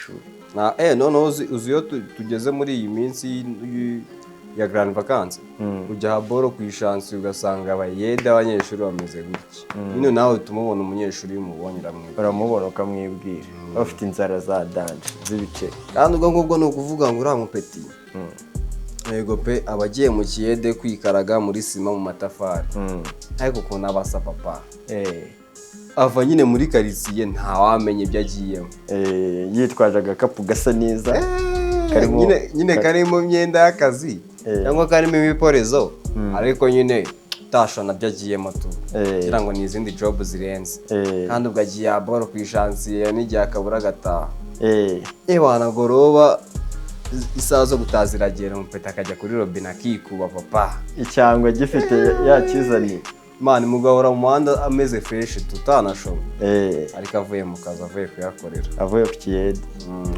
ishuri. Na noneho uzi iyo tugeze muri iyi minsi ya grande vacances, ujya haboro ku ishansi ugasanga abayede, abanyeshuri bameze gutya nyine. Nawe utuma ubona umunyeshuri, iyo umubonye uramwibwira. Uramubona ukamwibwira, bafite inzara za danger z'ibiceri. Kandi ubwo ngubwo ni ukuvuga ngo uriya mupeti, yego pe, aba agiye mu kiyede kwikaraga muri sima, mu matafari, ariko ukuntu aba asa, papa, ava nyine muri karitsiye ntawamenya ibyo agiyemo. Yitwaje agakapu gasa neza karimo Nyine karimo imyenda y'akazi cyangwa karimo ibiporezo, ariko nyine utashona byo agiyemo tu, kugira ngo ni izindi job zirenze. Kandi ubwo agiye aboro ku ishansiye n'igihe akabura agataha. Wanagoroba, isaha zo gutaha ziragera, umupeta akajya kuri robine akikuba, papa. Icyangwe gifite yakizaniye. Mani mugahora mu muhanda ameze fresh, tutanashobora, ariko avuye mu kazi, avuye kuyakorera. Avuye ku kiyede.